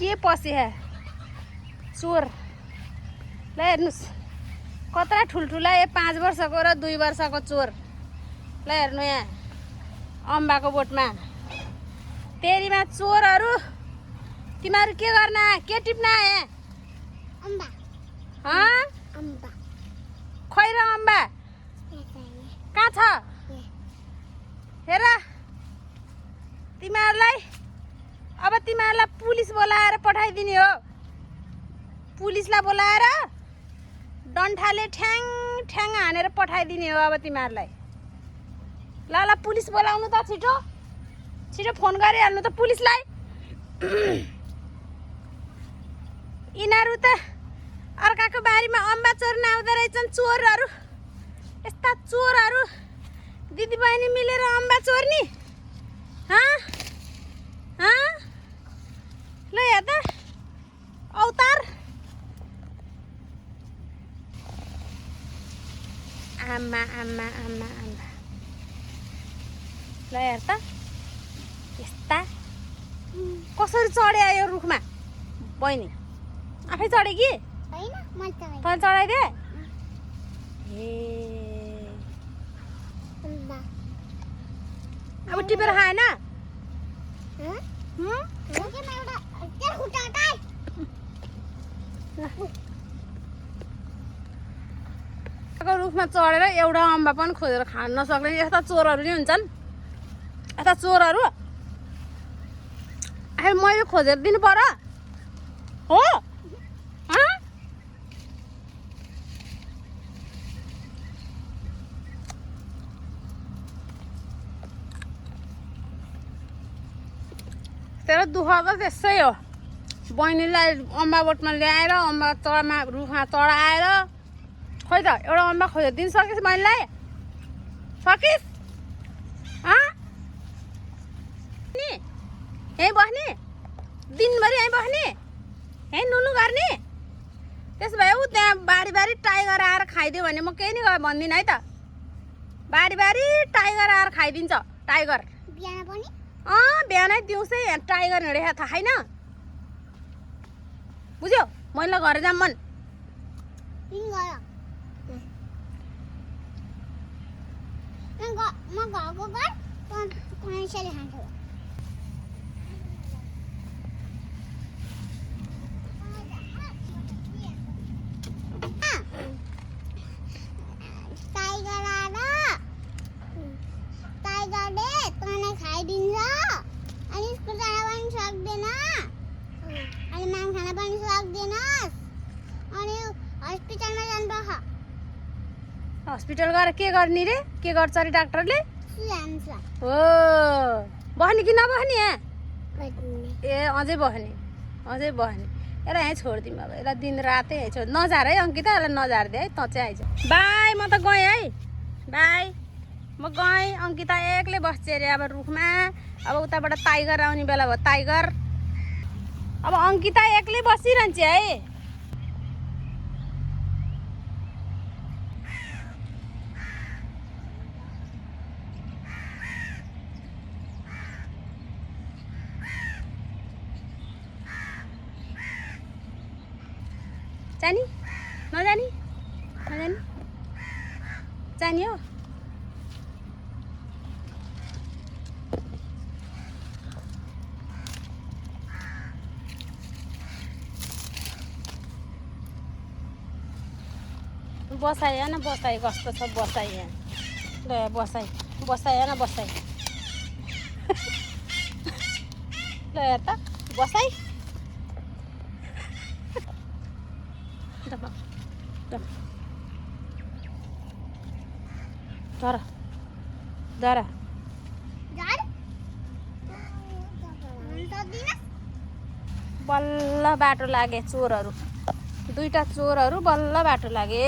के पसे है चोर ल हेर्नुस् कत्रा ठुल्ठुला 5 वर्षको र 2 वर्षको चोर ल हेर्नु यहाँ अम्बाको बोटमा तेरीमा चोरहरू तिमीहरू के गर्न के टिप्न आए अम्बा अम्बा खै र अम्बा कहाँ छ हेर तिमीहरूलाई अब तिमीहरूलाई पुलिस बोलाएर पठाइदिने हो पुलिसलाई बोलाएर डन्ठाले ठ्याङ ठ्याङ हानेर पठाइदिने हो अब तिमीहरूलाई ल ल पुलिस बोलाउनु त छिटो छिटो फोन गरिहाल्नु त पुलिसलाई यिनीहरू त अर्काको बारीमा अम्बा चोर्न आउँदो रहेछन् चोरहरू यस्ता चोरहरू दिदीबहिनी मिलेर अम्बा चोर्नी ल हेर त अवतार आमा आमा आमा आमा ल हेर त यस्ता कसरी चढे आयो रुखमा बहिनी आफै चढे कि तँ चढाइदिए ए अब टिपेर खाएन रुखमा चढेर एउटा अम्बा पनि खोजेर खान नसक्ने यस्ता चोरहरू नि हुन्छन् यस्ता चोरहरू आफै मैले खोजेर दिनु पर्यो हो तेरो दुःख त त्यसै हो बहिनीलाई अम्बा बोटमा ल्याएर अम्बा चढमा रुखमा चढाएर खै त एउटा अम्बा खोजेर दिन सकिस् बहिनीलाई सकिस् यहीँ बस्ने दिनभरि यहीँ बस्ने यहीँ नुनु गर्ने त्यसो भए ऊ त्यहाँ बारी बारी टाइगर आएर खाइदियो भने म केही नि भन्दिनँ है त बारी बारी टाइगर आएर खाइदिन्छ टाइगर बिहान पनि बिहानै दिउँसै टाइगर हिँडेको थाहा छैन बुझ्यो मैले घर जाम मन म घरको घर मान्छेले खान्छ टाइगरले तँलाई खाइदिन्छ अनि स्कुल जान पनि सक्दैन अनि माम खान पनि सक्दैनस् अनि हस्पिटलमा जानुपर्छ हस्पिटल गएर के गर्ने रे के गर्छ अरे डाक्टरले हो बस्ने कि नबस्ने ए अझै बस्ने यसलाई यहीँ छोडिदिउँ अब यसलाई दिन रातै यहीँ छोड नजार है अङ्किता यसलाई नझारिदे है तँ चाहिँ आइज बाई म त गएँ है बाई म गएँ अङ्किता एक्लै बस्छ अरे अब रुखमा अब उताबाट टाइगर आउने बेला भयो टाइगर अब अङ्किता एक्लै बसिरहन्छ है जानी नजानी नजानी जानी हो बसाइ हेर न बसाइ कस्तो छ बसाइ यहाँ ल बसाइ हेर न बसाइ ल हेर त बसाइ डर बल्ल बाटो लागे चोरहरू दुईटा चोरहरू बल्ल बाटो लागे